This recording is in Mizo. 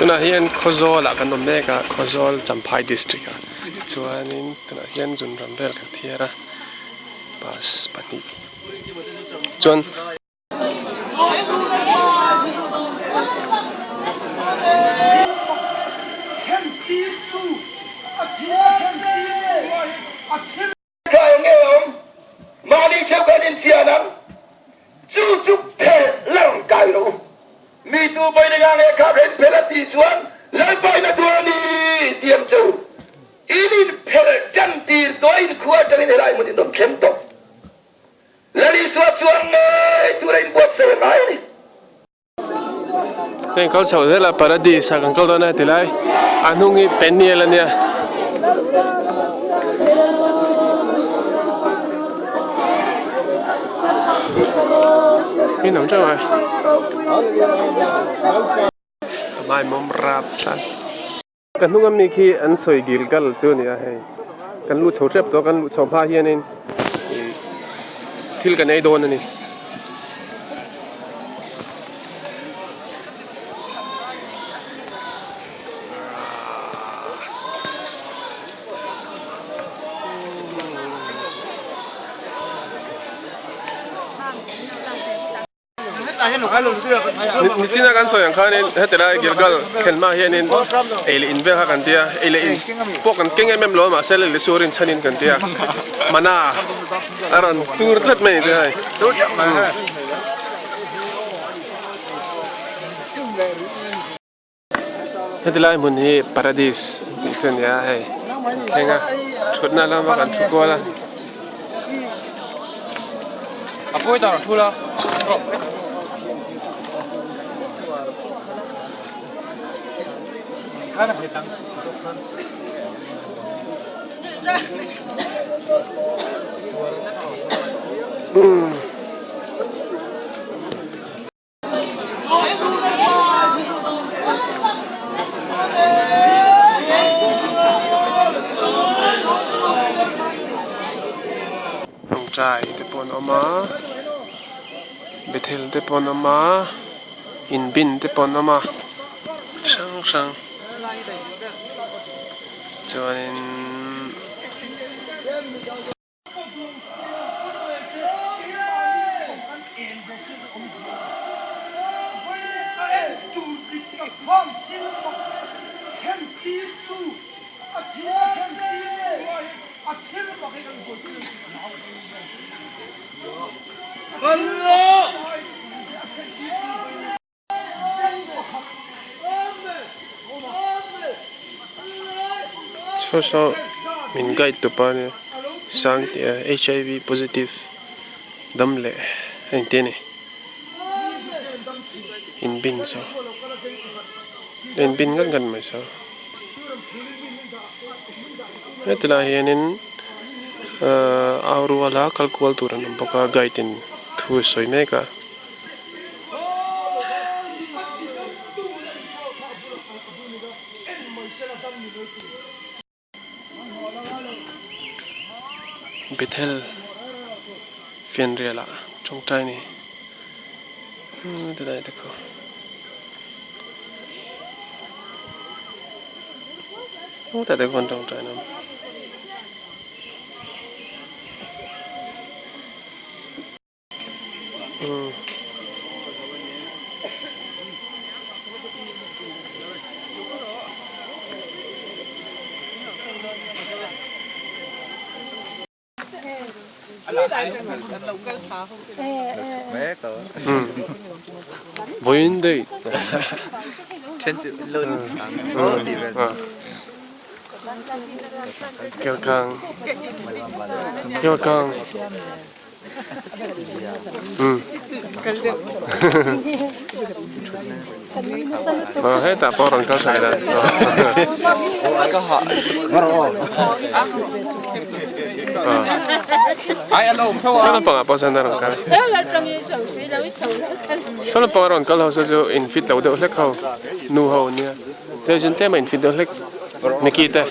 Tunah hian Khawzawl ah kan awm mek a, Khawzawl Champhai district ah chuanin tunah hian zunram vel kan thiar a, bus pahnih chuan. Kha eng nge awm? Mahni theuh khan inchhian ang. Chu chu phelh lang kai rawh u. Mi tu pawhin enga nge kha kha in phelh a tih chuan Lalpa in a duh a ni ti ang che u. In inphelh tan tir tawh a inkhua atangin helai hmun in rawn thleng tawh. Lal Isua chuan ngei tura inbuatsaih a ngai a ni. Heng kal chhoh zel a paradis ah kan kal dawn a ti lai a hnung hi peniel a nia. In awm teuh a hmaimawm rap tlat. Ka hnung ami khi an sawi Gilgal chu a ni a hei kan luh chho tep tawh a kan luh chho hma hianin ih thil kan ei dawn a ni. Nichina kan sawi ang khanin heti lai Gilgal thlen hma hianin ei leh in vel kha kan tia ei leh in pawh kan keng em em lo a mahse lei leh surin chhanin kan tia mana a rawn sur tlat mai ni chu hei. Heti lai hmun hi paradis an tih chu a ni a hei kan thleng a thutna lama kan thu kual a. Tawngtai te pawh an awm a bethel te pawh an awm a inbin te pawh an awm a chi hrang hrang chuanin. Saw saw min guide tu pa ania sang tih a HIV positive dam leh a inti a ni inbin saw a inbin ngat ngat mai saw heti lai hianin ahh au ruala kal kual tur an awm bawk a guide in thu a sawi mek a. Bethel fianrial ah tawngtai ni tilai te kha hetah te khuan tawngtai na awm. Vawiin daih. Kelkang. Kelkang. Hetah pawh rawn kal tha ila. Saw lampangah pawh sawn a rawn kal. Saw lampanga rawn kal ho saw chu in fit lo deuh hlek ho nu ho ania. Hei chuan tlem a in fit deuh hlek Mickey te.